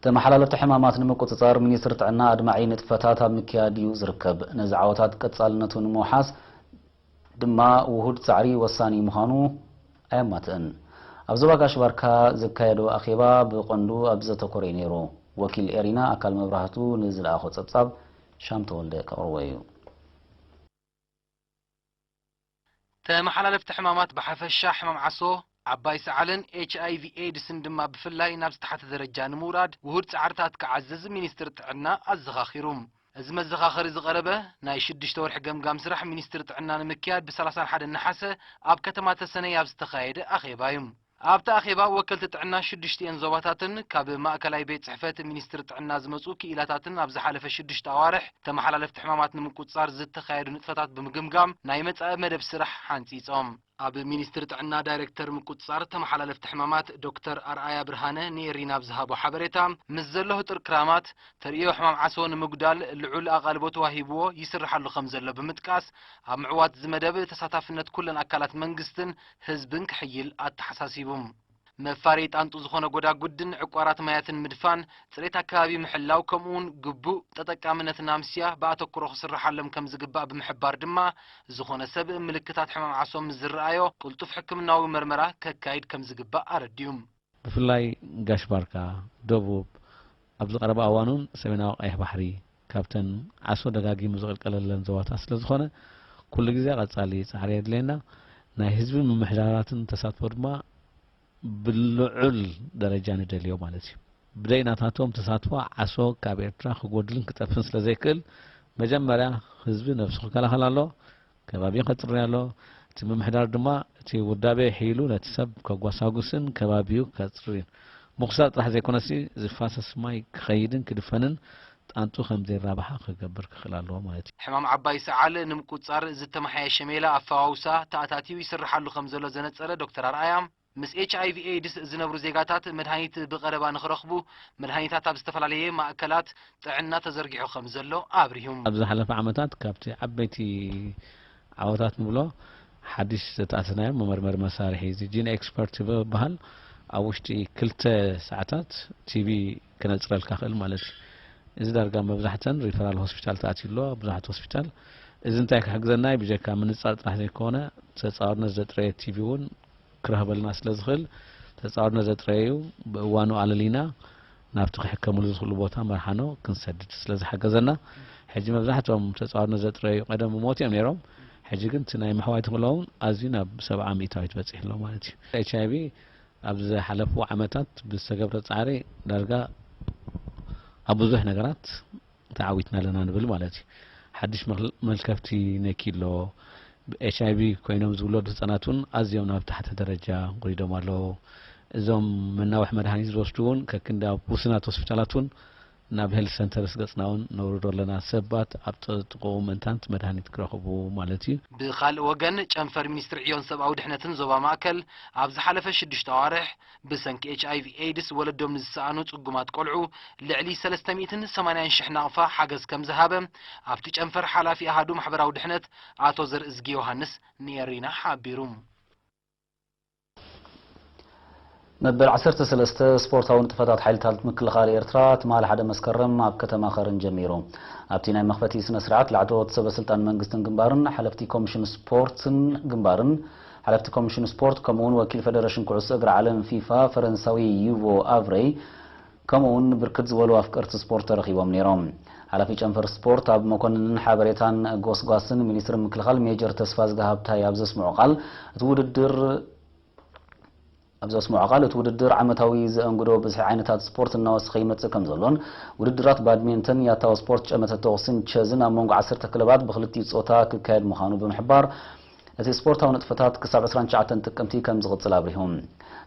ተመሓላለፍቲ ሕማማት ንምቁጽጻር ሚኒስትሪ ጥዕና ኣድማዒ ንጥፈታት ኣብ ምክያድ እዩ ዝርከብ። ነዚ ዓወታት ቀጻልነቱ ንምውሓስ ድማ ውሁድ ጻዕሪ ወሳኒ ምዃኑ ኣየማትእን። ኣብ ዞባ ጋሽ ባርካ ዝካየዶ ኣኼባ ብቐንዱ ኣብዚ ዘተኮረ እዩ ነይሩ። ወኪል ኤሪና ኣካል መብራህቱ ንዝለኣኾ ጸብጻብ ሻም ተወልደ ከቕርቦ እዩ። ተመሓላለፍቲ ሕማማት ብሓፈሻ ሕማም ዓሶ፣ ዓባይ ሰዓልን ኤች ኣይ ቪ ኤድስን ድማ ብፍላይ ናብ ዝተሓተ ደረጃ ንምውራድ ውሁድ ጻዕርታት ክዓዝዝ ሚኒስትሪ ጥዕና ኣዘኻኺሩ። እዚ መዘኻኸሪ ዝቐረበ ናይ ሽዱሽተ ወርሒ ገምጋም ስራሕ ሚኒስትሪ ጥዕና ንምክያድ ብ ሰላሳ ሓደ ነሓሰ ኣብ ከተማ ተሰነይ ኣብ ዝተኻየደ ኣኼባ እዩ። ኣብቲ ኣኼባ ወከልቲ ጥዕና ሽዱሽቲኤን ዞባታትን ካብ ማእከላይ ቤት ጽሕፈት ሚኒስትሪ ጥዕና ዝመጹ ክኢላታትን ኣብ ዝሓለፈ ሽዱሽተ ኣዋርሕ ተመሓላለፍቲ ሕማማት ንምቁጽጻር ዝተኻየዱ ንጥፈታት ብምግምጋም ናይ መጻኢ መደብ ስራሕ ሓንጺጾም። ኣብ ሚኒስትሪ ጥዕና ዳይሬክተር ምቁጽጻር ተመሓላለፍቲ ሕማማት ዶክተር ኣርኣያ ብርሃነ ንኤሪና ኣብ ዝሃቦ ሓበሬታ፣ ምስ ዘሎ ህጡር ክራማት ተርእዮ ሕማም ዓሶ ንምጉዳል ልዑል ኣቓልቦ ተዋሂብዎ ይስርሓሉ ከም ዘሎ ብምጥቃስ፣ ኣብ ምዕዋት እዚ መደብ ተሳታፍነት ኩለን ኣካላት መንግስትን ህዝብን ክሕይል ኣተሓሳሲቡ። መፋረዪ ጣንጡ ዝኾነ ጎዳጉድን ዕቋራት ማያትን ምድፋን፣ ጽሬት ኣከባቢ ምሕላው፣ ከምኡውን ግቡእ ተጠቃምነትን ኣምስያ ብኣተኩሮ ክስርሓሎም ከም ዝግባእ ብምሕባር ድማ፣ ዝኾነ ሰብ ምልክታት ሕማም ዓሶ ምስ ዝረኣዮ ቅልጡፍ ሕክምናዊ መርመራ ከካይድ ከም ዝግባእ ኣረዲኡ። ብፍላይ ጋሽ ባርካ፣ ደቡብ፣ ኣብዚ ቀረባ እዋን እውን ሰሜናዊ ቀይሕ ባሕሪ ካብተን ዓሶ ደጋጊሙ ዝቕልቀለለን ዞባታት ስለ ዝኾነ፣ ኩሉ ግዜ ቀጻሊ ጻዕሪ የድልየና። ናይ ህዝቢ ምምሕዳራትን ተሳትፎ ድማ ብልዑል ደረጃ ንደልዮ ማለት እዩ። ብደይ ናታቶም ተሳትፎ ዓሶ ካብ ኤርትራ ክጎድልን ክጠፍን ስለ ዘይክእል፣ መጀመርያ ህዝቢ ነብሱ ክከላኸል ኣሎ፣ ከባቢኡ ከጽሪ ኣሎ። እቲ ምምሕዳር ድማ እቲ ውዳቤ ሒሉ ነቲ ሰብ ከጓሳጉስን ከባቢኡ ከጽሪን ምኹሳር ጥራሕ ዘይኮነሲ፣ ዝፋሰስ ማይ ክኸይድን ክድፈንን ጣንጡ ከም ዘይራባሓ ክገብር ክኽእል ኣለዎ ማለት እዩ። ሕማም ዓባይ ሰዓል ንምቁጽጻር ዝተመሓየሸ ሜላ ኣፈዋውሳ ተኣታትዩ ይስርሓሉ ከም ዘሎ ዘነጸረ ዶክተር ኣርኣያ፣ ምስ ኤች ኣይ ቪ ኤድስ ዝነብሩ ዜጋታት መድሃኒት ብቐረባ ንኽረኽቡ መድሃኒታት ኣብ ዝተፈላለየ ማእከላት ጥዕና ተዘርጊሑ ከም ዘሎ ኣብሪሁ። ኣብ ዝሓለፈ ዓመታት ካብቲ ዓበይቲ ዓወታት ንብሎ ሓድሽ ዝተኣተናዮ መመርመሪ መሳርሒ እዚ ጂን ኤክስፐርት ዝበሃል ኣብ ውሽጢ ክልተ ሰዓታት ቲ ቢ ክነጽረልካ ክእል ማለት እዩ። እዚ ዳርጋ መብዛሕተን ሪፈራል ሆስፒታል ተኣትዩ ኣሎ፣ ብዙሓት ሆስፒታል። እዚ እንታይ ክሕግዘና እዩ? ብጀካ ምንጻር ጥራሕ ዘይኮነ ተጻዋርነት ዘጥረየ ቲ ቢ እውን ክረኽበልና ስለ ዝኽእል፣ ተጻዋርነት ዘጥረዩ ብእዋኑ ኣለሊና ናብቲ ክሕከምሉ ዝኽእሉ ቦታ መርሓኖ ክንሰድድ ስለ ዝሓገዘና፣ ሕጂ መብዛሕትኦም ተጻዋርነት ዘጥረዩ ቀደም ብሞት እዮም ነይሮም። ሕጂ ግን እቲ ናይ ምሕዋይ ተኽእሎኦም ኣዝዩ ናብ ሰብዓ ሚእታዊት በጺሑ ኣሎ ማለት እዩ። ኤች ኣይ ቪ ኣብ ዝሓለፉ ዓመታት ብዝተገብረ ጻዕሪ ዳርጋ ኣብ ብዙሕ ነገራት ተዓዊትና ኣለና ንብል ማለት እዩ። ሓድሽ መል-፣ መልከፍቲ ነኪ ኣሎ። ኤች ኣይ ቪ ኮይኖም ዝውለዱ ህጻናት እውን ኣዝዮም ናብ ታሕቲ ደረጃ ወሪዶም ኣለዉ። እዞም መናውሒ መድሃኒት ዝወስዱ እውን ከክንዲ ኣብ ውሱናት ሆስፒታላት እውን ናብ ሄልት ሰንተርስ ገጽና እውን ነውርዶ ኣለና። ሰባት ኣብ ጥ-፣ ጥቕኡ ምእንታን መድሃኒት ክረኽቡ ማለት እዩ። ብኻልእ ወገን፣ ጨንፈር ሚኒስትሪ ዕዮን ሰብኣዊ ድሕነትን ዞባ ማእከል ኣብ ዝሓለፈ ሽዱሽተ ኣዋርሕ ብሰንኪ ኤች ኣይ ቪ ኤድስ ወለዶም ንዝሰኣኑ ጽጉማት ቆልዑ ልዕሊ ሰለስተ ሚእትን ሰማንያን ሽሕ ናቕፋ ሓገዝ ከም ዝሃበ ኣብቲ ጨንፈር ሓላፊ ኣሃዱ ማሕበራዊ ድሕነት ኣቶ ዘርእዝጊ ዮሃንስ ንኤሪና ሓቢሩ። መበል ዓሰርተ ሰለስተ ስፖርታዊ ንጥፈታት ሓይልታት ምክልኻል ኤርትራ ትማሊ ሓደ መስከረም ኣብ ከተማ ከረን ጀሚሩ። ኣብቲ ናይ መኽፈቲ ስነ ስርዓት ላዕለዎት ሰበ ስልጣን መንግስትን ግንባርን፣ ሓለፍቲ ኮሚሽን ስፖርትን ግንባርን፣ ሓለፍቲ ኮሚሽን ስፖርት፣ ከምኡውን ወኪል ፌደሬሽን ኩዕሶ እግሪ ዓለም ፊፋ ፈረንሳዊ ዩቮ ኣቭሬይ፣ ከምኡውን ብርክት ዝበሉ ኣፍቀርቲ ስፖርት ተረኺቦም ነይሮም። ሓላፊ ጨንፈር ስፖርት ኣብ መኮንንን ሓበሬታን ጎስጓስን ሚኒስትሪ ምክልኻል ሜጀር ተስፋዝጊ ሃብታይ ኣብ ዘስምዖ ቃል፣ እቲ ውድድር ኣብ ዘስምዖ ቃል፣ እቲ ውድድር ዓመታዊ ዘእንግዶ ብዝሒ ዓይነታት ስፖርት እናወሰኸ ይመጽእ ከም ዘሎን፣ ውድድራት ባድሚንተን፣ ያታዊ ስፖርት፣ ጨመተ ተኹስን ቸዝን ኣብ መንጎ ዓሰርተ ክለባት ብኽልቲኡ ጾታ ክካየድ ምዃኑ ብምሕባር፣ እቲ ስፖርታዊ ንጥፈታት ክሳብ ዕስራን ትሽዓተን ጥቅምቲ ከም ዝቕጽል ኣብሪሁ።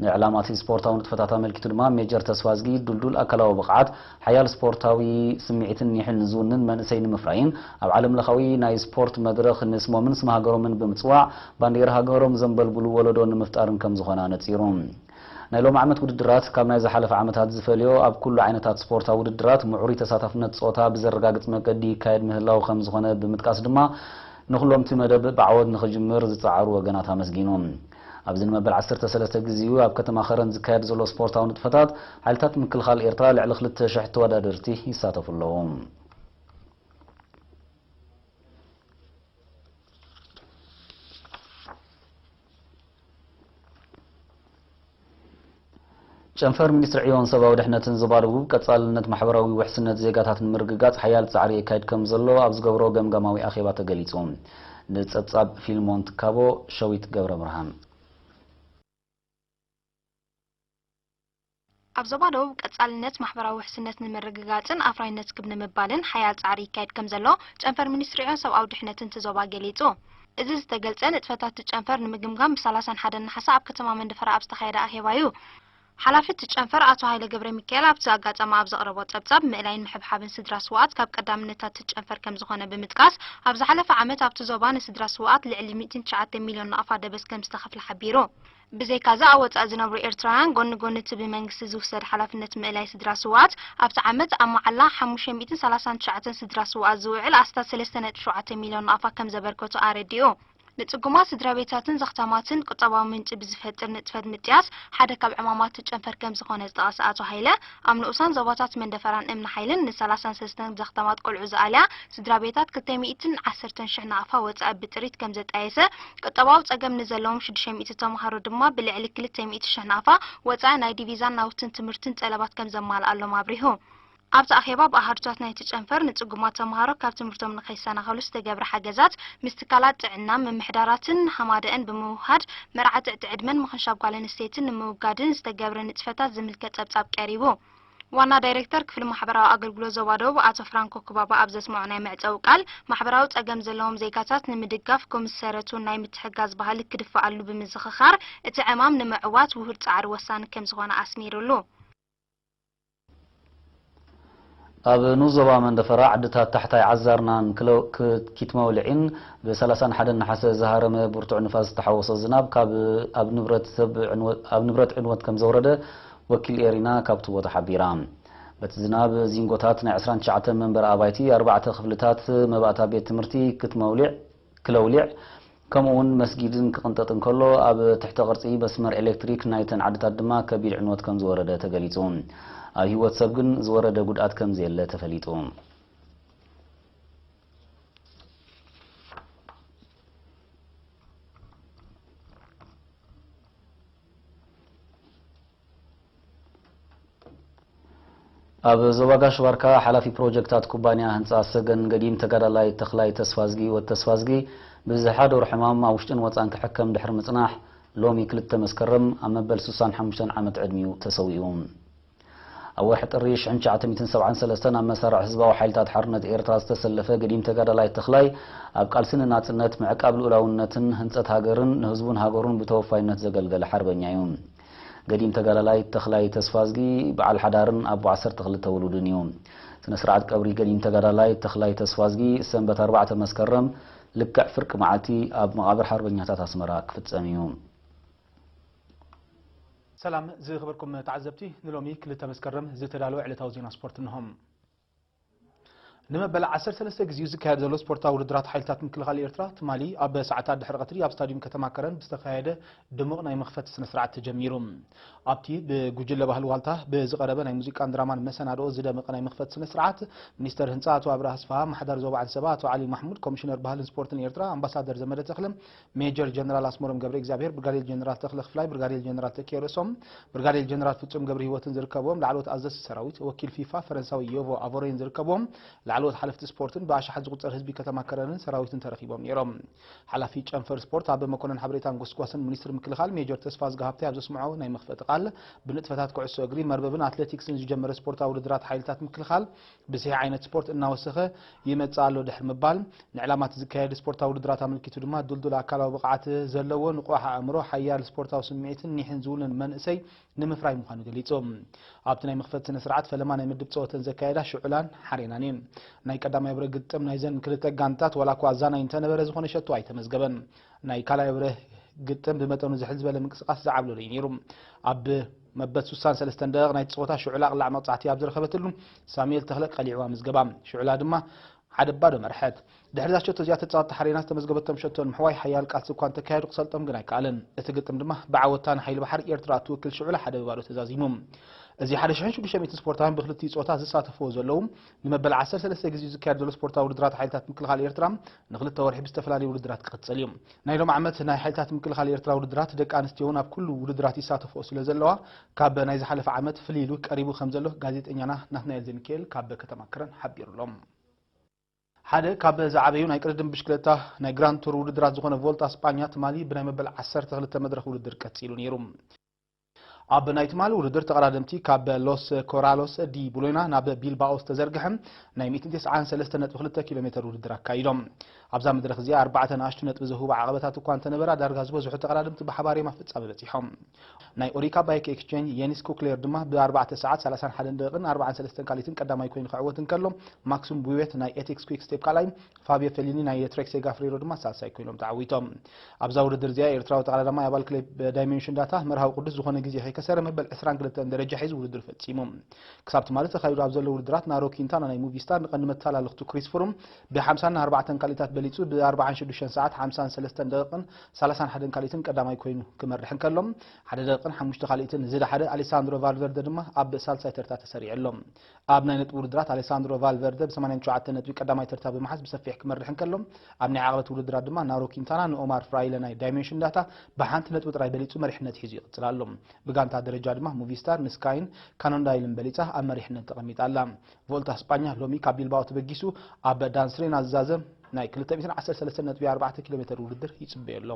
ንዕላማ እቲ ስፖርታዊ ንጥፈታት ኣመልኪቱ ድማ፣ ሜጀር ተስፋዝጊ ድልዱል ኣካላዊ ብቕዓት፣ ሓያል ስፖርታዊ ስምዒትን ኒሕን ዝውንን መንእሰይ ንምፍራይን፣ ኣብ ዓለምለኻዊ ናይ ስፖርት መድረኽ ንስሞምን ስም ሃገሮምን ብምጽዋዕ፣ ባንዴራ ሃገሮም ዘንበልብሉ ወለዶ ንምፍጣርን ከም ዝኾነ ኣነጺሩ። ናይ ሎሚ ዓመት ውድድራት ካብ ናይ ዝሓለፈ ዓመታት ዝፈልዮ፣ ኣብ ኩሉ ዓይነታት ስፖርታዊ ውድድራት ምዕሩይ ተሳታፍነት ጾታ ብዘረጋግጽ መገዲ ይካየድ ምህላው ከም ዝኾነ ብምጥቃስ ድማ፣ ንኹሎም እቲ መደብ ብዓወት ንኽጅምር ዝጸዓሩ ወገናት ኣመስጊኑ። ኣብዚ ንመበል ዓሰርተ ሰለስተ ግዜኡ ኣብ ከተማ ከረን ዝካየድ ዘሎ ስፖርታዊ ንጥፈታት፣ ሓይልታት ምክልኻል ኤርትራ ልዕሊ ክልተ ሽሕ ተወዳደርቲ ይሳተፉ ኣለዉ። ጨንፈር ሚኒስትሪ ዕዮን ሰብኣዊ ድሕነትን ዞባ ደቡብ ቀጻልነት ማሕበራዊ ውሕስነት ዜጋታት ንምርግጋጽ ሓያል ጻዕሪ የካይድ ከም ዘሎ ኣብ ዝገብሮ ገምጋማዊ ኣኼባ ተገሊጹ። ንጸብጻብ ፊልሞን ትካቦ፣ ሸዊት ገብረ ብርሃን። ኣብ ዞባ ደቡብ ቀጻልነት ማሕበራዊ ውሕስነት ንምርግጋጽን ኣፍራይነት ክብ ንምባልን ሓያል ጻዕሪ ይካየድ ከም ዘሎ ጨንፈር ሚኒስትሪ ዕዮን ሰብኣዊ ድሕነትን እቲ ዞባ ገሊጹ። እዚ ዝተገልጸ ንጥፈታት እቲ ጨንፈር ንምግምጋም ብ ሰላሳን ሓደን ነሓሰ ኣብ ከተማ መንደፈራ ኣብ ዝተኻየደ ኣኼባ እዩ። ሓላፊ እቲ ጨንፈር ኣቶ ሃይለ ገብረ ሚካኤል ኣብቲ ኣጋጣሚ ኣብ ዘቕረቦ ጸብጻብ፣ ምእላይን ምሕብሓብን ስድራ ስውኣት ካብ ቀዳምነታት እቲ ጨንፈር ከም ዝኾነ ብምጥቃስ፣ ኣብ ዝሓለፈ ዓመት ኣብቲ ዞባ ንስድራ ስውኣት ልዕሊ ሚእትን ትሽዓተ ሚልዮን ናቕፋ ደበስ ከም ዝተኸፍለ ሓቢሩ። ብዘይካዚ ኣብ ወጻኢ ዝነብሩ ኤርትራውያን፣ ጎኒ ጎኒ እቲ ብመንግስቲ ዝውሰድ ሓላፍነት ምእላይ ስድራ ስውኣት፣ ኣብቲ ዓመት ኣብ መዓላ ሓሙሽተ ሚእትን ሰላሳን ትሽዓተን ስድራ ስውኣት ዝውዕል ኣስታት ሰለስተ ነጥቢ ሸውዓተ ሚልዮን ናቕፋ ከም ዘበርከቱ ኣረዲኡ። ንጽጉማት ስድራ ቤታትን ዘኽታማትን ቁጠባዊ ምንጪ ብዝፈጥር ንጥፈት ምጥያስ ሓደ ካብ ዕማማት እቲ ጨንፈር ከም ዝኾነ ዝጠቐሰ ኣቶ ሃይለ፣ ኣብ ንኡሳን ዞባታት መንደፈራን እምኒ ሓይልን ንሰላሳን ሰለስተን ዘኽታማት ቆልዑ ዝኣልያ ስድራ ቤታት ክልተ ሚእትን ዓሰርተን ሽሕ ናቕፋ ወጻኢ ብጥሪት ከም ዘጣየሰ፣ ቁጠባዊ ጸገም ንዘለዎም ሽዱሽተ ሚእቲ ተምሃሮ ድማ ብልዕሊ ክልተ ሚእቲ ሽሕ ናቕፋ ወጻኢ ናይ ዲቪዛን ናውትን ትምህርትን ጠለባት ከም ዘማልኣሎም ኣብሪሁ። ኣብቲ ኣኼባ ብኣሃዱታት ናይቲ ጨንፈር ንጽጉማት ተምሃሮ ካብ ትምህርቶም ንኸይሰናኸሉ ዝተገብረ ሓገዛት ምስ ትካላት ጥዕና፣ ምምሕዳራትን ሃማደአን ብምውሃድ መርዓ ትሕቲ ዕድመን ምኽንሻብ ጓል ኣንስተይትን ንምውጋድን ዝተገብረ ንጥፈታት ዝምልከት ጸብጻብ ቀሪቡ። ዋና ዳይሬክተር ክፍሊ ማሕበራዊ ኣገልግሎት ዞባ ደቡብ ኣቶ ፍራንኮ ክባባ ኣብ ዘስምዖ ናይ መዕጸዊ ቃል፣ ማሕበራዊ ጸገም ዘለዎም ዜጋታት ንምድጋፍ ኮሚሰረቱ ናይ ምትሕጋዝ ባህሊ ክድፋኣሉ ብምዝኽኻር፣ እቲ ዕማም ንምዕዋት ውሁድ ጻዕሪ ወሳኒ ከም ዝኾነ ኣስሚሩሉ። ኣብ ንኡስ ዞባ መንደፈራ ዓድታት ታሕታይ ዓዛርናን ክለው-፣ ክ-፣ ኪት መውልዒን ብ ሰላሳን ሓደን ነሓሰ ዝሃረመ ብርቱዕ ንፋስ ዝተሓወሶ ዝናብ ካብ ኣብ ንብረት ሰብ ዕንወ-፣ ኣብ ንብረት ዕንወት ከም ዘውረደ ወኪል ኤሪና ካብቲ ቦታ ሓቢራ። በቲ ዝናብ ዚንጎታት ናይ ዕስራን ትሽዓተን መንበሪ ኣባይቲ፣ ኣርባዕተ ክፍልታት መባእታ ቤት ትምህርቲ ክትመውሊዕ ክለውሊዕ፣ ከምኡ እውን መስጊድን ክቕንጠጥ እንከሎ፣ ኣብ ትሕተ ቅርጺ መስመር ኤሌክትሪክ ናይተን ዓድታት ድማ ከቢድ ዕንወት ከም ዝወረደ ተገሊጹ። ኣብ ህይወት ሰብ ግን ዝወረደ ጉድኣት ከም ዘየለ ተፈሊጡ። ኣብ ዞባ ጋሽ ባርካ ሓላፊ ፕሮጀክታት ኩባንያ ህንፃ ሰገን ገዲም ተጋዳላይ ተኽላይ ተስፋዝጊ ወድ ተስፋዝጊ ብዝሓደሮ ሕማም ኣብ ውሽጥን ወፃን ክሕከም ድሕሪ ምፅናሕ ሎሚ ክልተ መስከረም ኣብ መበል ስሳን ሓሙሽተን ዓመት ዕድሚኡ ተሰዊኡ። ኣብ ወርሒ ጥሪ ሽሕን ትሽዓተ ሚእትን ሰብዓን ሰለስተን ኣብ መሳርዕ ህዝባዊ ሓይልታት ሓርነት ኤርትራ ዝተሰለፈ ገዲም ተጋዳላይ ተኽላይ ኣብ ቃልሲ ንናጽነት ምዕቃብ ልኡላውነትን ህንፀት ሃገርን ንህዝቡን ሃገሩን ብተወፋይነት ዘገልገለ ሓርበኛ እዩ። ገዲም ተጋዳላይ ተኽላይ ተስፋዝጊ በዓል ሓዳርን ኣቦ ዓሰርተ ክልተ ውሉድን እዩ። ስነ ስርዓት ቀብሪ ገዲም ተጋዳላይ ተኽላይ ተስፋዝጊ ሰንበት ኣርባዕተ መስከረም ልክዕ ፍርቂ መዓልቲ ኣብ መቓብር ሓርበኛታት ኣስመራ ክፍጸም እዩ። ሰላም ዝኸበርኩም ተዓዘብቲ፣ ንሎሚ ክልተ መስከረም ዝተዳለወ ዕለታዊ ዜና ስፖርት እንሆ። ንመበል ዓሰርተ ሰለስተ ግዜኡ ዝካየድ ዘሎ ስፖርታዊ ውድድራት ሓይልታት ምክልኻል ኤርትራ ትማሊ ኣብ ሰዓታት ድሕሪ ቀትሪ ኣብ ስታድዩም ከተማ ከረን ብዝተኻየደ ድሙቕ ናይ መኽፈቲ ስነ ስርዓት ተጀሚሩ። ኣብቲ ብጉጅለ ባህሊ ዋልታ ብዝቐረበ ናይ ሙዚቃን ድራማን መሰናድኦ ዝደመቐ ናይ መኽፈቲ ስነ ስርዓት፣ ሚኒስተር ህንጻ ኣቶ ኣብርሃ ኣስፍሃ፣ ኣመሓዳሪ ዞባ ዓንሰባ ኣቶ ዓሊ ማሕሙድ፣ ኮሚሽነር ባህልን ስፖርትን ኤርትራ ኣምባሳደር ዘመደ ተኽለ፣ ሜጀር ጀነራል ኣስመሮም ገብረ እግዚኣብሔር፣ ብርጋዴር ጀነራል ተኽለ ክፍላይ፣ ብርጋዴር ጀነራል ተኪኤ ርእሶም፣ ብርጋዴር ጀነራል ፍጹም ገብረ ህይወትን ዝርከብዎም ላዕለዎት ኣዘዝቲ ሰራዊት፣ ወኪል ፊፋ ፈረንሳዊ ዮቮ ኣቮሬን ዝርከብዎም ላዕለዎት ሓለፍቲ ስፖርትን ብኣሽሓት ዝቑጸር ህዝቢ ከተማ ከረንን ሰራዊትን ተረኺቦም ነይሮም። ሓላፊ ጨንፈር ስፖርት ኣበ መኮነን ሓበሬታን ጎስጓስን ሚኒስትሪ ምክልኻል ሜጀር ተስፋዝጊ ሃብተ ኣብ ዘስምዖ ናይ መኽፈቲ ቃል፣ ብንጥፈታት ኩዕሶ እግሪ፣ መርበብን ኣትሌቲክስን ዝጀመረ ስፖርታዊ ውድድራት ሓይልታት ምክልኻል ብዝሒ ዓይነት ስፖርት እናወሰኸ ይመጽእ ኣሎ ድሕሪ ምባል፣ ንዕላማ እቲ ዝካየድ ስፖርታዊ ውድድራት ኣመልኪቱ ድማ፣ ድልዱል ኣካላዊ ብቕዓት ዘለዎ፣ ንቑሕ ኣእምሮ፣ ሓያል ስፖርታዊ ስምዒትን ኒሕን ዝውንን መንእሰይ ንምፍራይ ምዃኑ ገሊጹ። ኣብቲ ናይ መኽፈቲ ስነ ስርዓት ፈለማ ናይ ምድብ ጸወተን ዘካየዳ ሽዑላን ሓሬናን እየን። ናይ ቀዳማይ ብረ ግጥም ናይዘን ክልተ ጋንታት ዋላ እኳ ኣዛናይ እንተነበረ፣ ዝኾነ ሸቶ ኣይተመዝገበን። ናይ ካልኣይ ብረ ግጥም ብመጠኑ ዝሕል ዝበለ ምንቅስቓስ ዝዓብለሎ እዩ ነይሩ። ኣብ መበል ስሳን ሰለስተን ደቂቕ ናይቲ ጸወታ ሽዑላ ቅላዕ መቕጻዕቲ ኣብ ዝረኸበትሉ፣ ሳሙኤል ተኽለ ቀሊዕዋ ምዝገባ። ሽዑላ ድማ ሓደ ባዶ መርሐት። ድሕሪ እዛ ሸቶ እዚኣ ተጻወትቲ ሓሬና ዝተመዝገበቶም ሸቶ ንምሕዋይ ሓያል ቃልሲ እኳ እንተካየዱ ክሰልጦም ግን ኣይከኣለን። እቲ ግጥም ድማ ብዓወታ ንሓይሊ ባሕሪ ኤርትራ እትውክል ሽዑ ሓደ ብባዶ ተዛዚሙ። እዚ ሓደ ሽሕን ሽዱሽተ ሚእትን ስፖርታውያን ብክልቲኡ ጾታ ዝሳተፍዎ ዘለዉ ንመበል ዓሰርተ ሰለስተ ግዜ ዝካየድ ዘሎ ስፖርታዊ ውድድራት ሓይልታት ምክልኻል ኤርትራ ንክልተ ወርሒ ብዝተፈላለዩ ውድድራት ክቕጽል እዩ። ናይ ሎም ዓመት ናይ ሓይልታት ምክልኻል ኤርትራ ውድድራት ደቂ ኣንስትዮ እውን ኣብ ኩሉ ውድድራት ይሳተፍኦ ስለ ዘለዋ ካብ ናይ ዝሓለፈ ዓመት ፍልይ ኢሉ ቀሪቡ ከም ዘሎ ጋዜጠኛና ናትናኤል ዘሚካኤል ካብ ከተማ ከረን ሓቢሩሎም። ሓደ ካብ ዝዓበዩ ናይ ቅድድም ብሽክለታ ናይ ግራንድ ቱር ውድድራት ዝኾነ ቮልታ ስጳኛ ትማሊ ብናይ መበል ዓሰርተ ክልተ መድረኽ ውድድር ቀጺሉ ነይሩ። ኣብ ናይ ትማሊ ውድድር ተቐዳደምቲ ካብ ሎስ ኮራሎስ ዲ ቡሎና ናብ ቢልባኦ ዝተዘርግሐ ናይ ሚእትን ተስዓን ሰለስተ ነጥቢ ክልተ ኪሎ ሜተር ውድድር ኣካይዶም። ኣብዛ መድረኽ እዚኣ ኣርባዕተ ንኣሽቱ ነጥቢ ዝህቡ ዓቐበታት እኳ እንተነበራ ዳርጋ ዝበዝሑ ተቐዳደምቲ ብሓባር እዮም ኣብ ፍጻመ በጺሖም። ናይ ኦሪካ ባይክ ኤክስቼንጅ የኒስ ኩክሌር ድማ ብ ኣርባዕተ ሰዓት ሰላሳን ሓደን ደቂቕን ኣርባዓን ሰለስተን ካሊትን ቀዳማይ ኮይኑ ክዕወት እንከሎ ማክሱም ቡዌት ናይ ኤቴክስ ኩክ ስቴፕ ካልኣይ ፋብዮ ፌሊኒ ናይ ትሬክ ሴጋፍሬሮ ድማ ሳልሳይ ኮይኖም ተዓዊቶም። ኣብዛ ውድድር እዚኣ ኤርትራዊ ተቐዳዳማይ ኣባል ክለብ ዳይሜንሽን ዳታ መርሃዊ ቅዱስ ዝኾነ ግዜ ከይከሰረ መበል ዕስራን ክልተን ደረጃ ሒዙ ውድድር ፈጺሙ። ክሳብ ትማሊ ተኻይዱ ኣብ ዘሎ ውድድራት ናሮ ኪንታና ናይ ሙቪስታር ንቐንዲ መተላለኽቱ ክሪስ ፍሩም ብ ሓምሳን ኣርባዕተን ካሊታት በሊጹ ብ ኣርባዓን ሽዱሽተን ሰዓት ሓምሳን ሰለስተን ደቂቕን ሰላሳን ሓደን ካሊትን ቀዳማይ ኮይኑ ክመርሕ እንከሎ ሓደ ደቂቕን ሓሙሽተ ካሊትን ዝደሓደ ኣሌሳንድሮ ቫልቨርደ ድማ ኣብ ሳልሳይ ተርታ ተሰሪዑ ኣሎ። ኣብ ናይ ነጥቢ ውድድራት ኣሌሳንድሮ ቫልቨርደ ብ ሰማንያን ትሽዓተን ነጥቢ ቀዳማይ ተርታ ብምሓዝ ብሰፊሕ ክመርሕ እንከሎ ኣብ ናይ ዓቐበት ውድድራት ድማ ናሮ ኪንታና ንኦማር ፍራይለ ናይ ዳይሜንሽን ዳታ ብሓንቲ ነጥቢ ጥራይ በሊጹ መሪሕነት ሒዙ ይቕጽል ኣሎ። ብጋንታ ደረጃ ድማ ሙቪስታር ንስካይን ካኖንዳይልን በሊጻ ኣብ መሪሕነት ተቐሚጣ ኣላ። ቮልታ ስጳኛ ሎሚ ካብ ቢልባኦ ተበጊሱ ኣብ ዳንስሬና ዝዛዘም ናይ ክልተ ሚእትን ዓሰርተ ሰለስተን ነጥቢ ኣርባዕተ ኪሎ ሜተር ውድድር ይጽበዮ ኣሎ።